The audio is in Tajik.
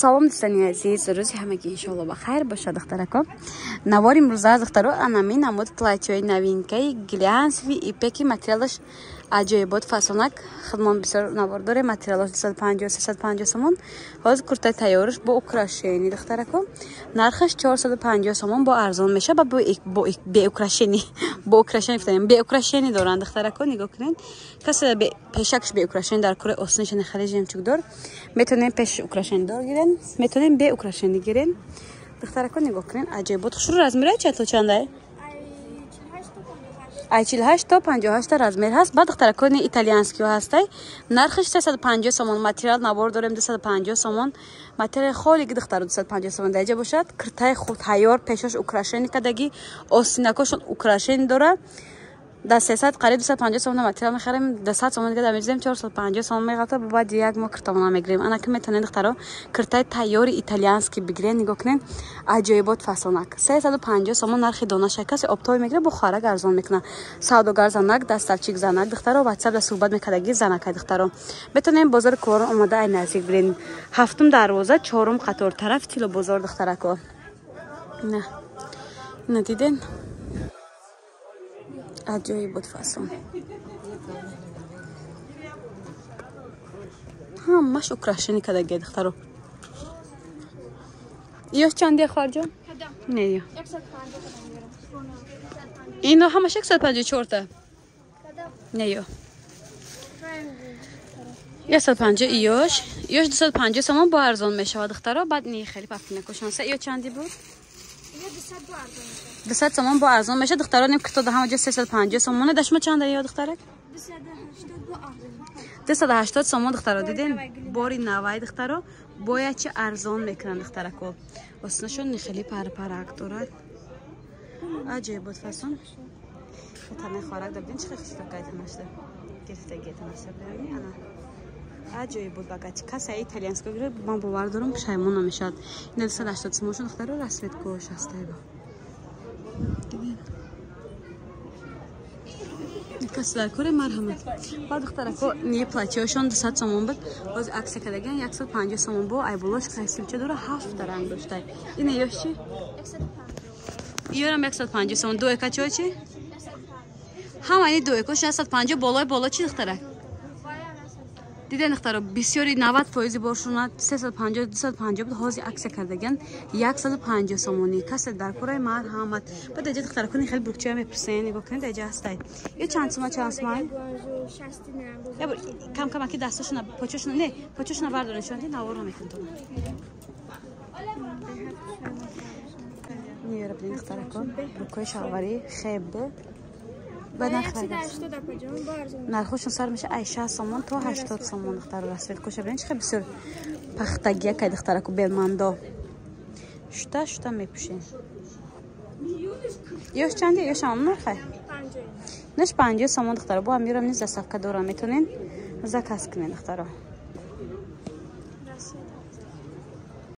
Салом дӯстони азиз, рӯзи ҳамагӣ иншоалло ба хайр бошад, духтарако. Навори имрӯза, духтаро, анами намуд платьёи новинкаи глянцевый ипеки, материалаш аҷоибот, фасонак. Худмон бисёр навор дорем, материалаш 250, 350 сомон. Ҳозир куртаи тайёраш бо украшение, духтарако. Нархаш 450 сомон, бо арзон мешавад, бо бе украшение, бо украшение гуфтем, бе украшение доранд, духтарако, нигоҳ кунед. Касе пешакш бе украшение дар кураи осонишани хеле жемчугдор, метавонем пеш украшение дор гирен, метавонем бе украшение гирен. Духтарако, нигоҳ кунед, аҷоибот. Хушрӯ размера чанд то чандай? Ай 48 то 58 размер ҳаст. Баъд, духтаракони, итальянскиҳо ҳастай, нархаш 350 сомон. Материал навор дорем, 250 сомон. Материали холиги, духтаро, 250 сомон. Даиҷа бошад киртаи тайёр, пешош украшение кардагӣ, остинакошон украшение дора. Да 300, қариб 250 сомон материал мехарем, да 100 сомон дига да мезем, 450 сомон меғалта. Баъд як моҳ киртамона мегирем. Ана ки метавонед, духтаро, киртаи тайёри итальянский бигирен. Нигоҳ кунед, аҷоибот, фасонак. 350 сомон нархи донаша. Касе оптовый мегира, бо харак арзон мекунад. Савдогар занак, доставщик занак, духтаро, ватсап да суҳбат мекардаги занакай. Духтаро, метавонем бозори Куворон омада, ай наздик бирен, ҳафтум дарвоза, чорум қатор, тарафи тилобозор, духтарако. На, ина диден, аҷоиб буд фасон, ҳамаш украшение кардагия, духтаро. Ёш чандия, хоҳарҷон? Не, ё ино ҳамаш 154-та. Не, ё 150, иёш, иёш 250 сомон, бо арзон мешавад, духтаро. Баъд ни хеле пафинакошонса, ё чанди буд? 200 сомон, бо арзон мешавад, духтаро. Ним кирто ҳама ҷо 350 сомоне. Да шумо чанда ё, духтарак? 280 сомон, духтаро. Диден, бори навай, духтаро, бояд чи арзон мекунанд, духтарако. Оснашон хеле парпарак дорад, аҷоиб буд фасон. Танаи хорак дабидин, чи хеле хушракайтанашда гирифтагиетанашда. Ана, аҷоиб буд. Багати каса итальянско гирифт, ман бовар дорам, пушаймон намешавад. Ина 280 сомоншон, духтаро, расцветкош ҳастайба. Диден, каси дар кори, марҳамат. Ба духтарако, не, платьёшон 200 сомон буд, боз акция кардагиан, 150 сомон. Бо айболош красивча дора, ҳафта ранг доштай. Ина ёш чи? Иёрам 150 сомон. Дуэкачо чи? Ҳама ини дуэкош 150. Болои боло чи, духтарак? Диден, духтаро, бисёри 90 фоизи боршона 350, 250 буд, ҳозир акция кардагиан, 150 сомонӣ. Касе дар кораи, марҳамат. Баъд аҷа, духтаракони, хеле брюкчая мепурсен. Нигоҳ кунед, аҷа ҳастай. Ё чанд сума, чанд сума? Кам камаки дастошона, почошона, не, почошона бардорен, шонди наворро мекунтона. Ниёра бинед, духтарако, брюкои шалварӣ хеб. Нархошон сар меша ай 60 сомон то 80 сомон, духтаро. Расцветкоша бинед, чи бисёр пахтагия кай, духтараку, белмандо шута шута мепӯшен. Ёш чанди? Ёш ҳамон нархай? Наш 50 сомон, духтаро. Бо амирам низ доставка дорам, метавонен заказ кунен, духтаро.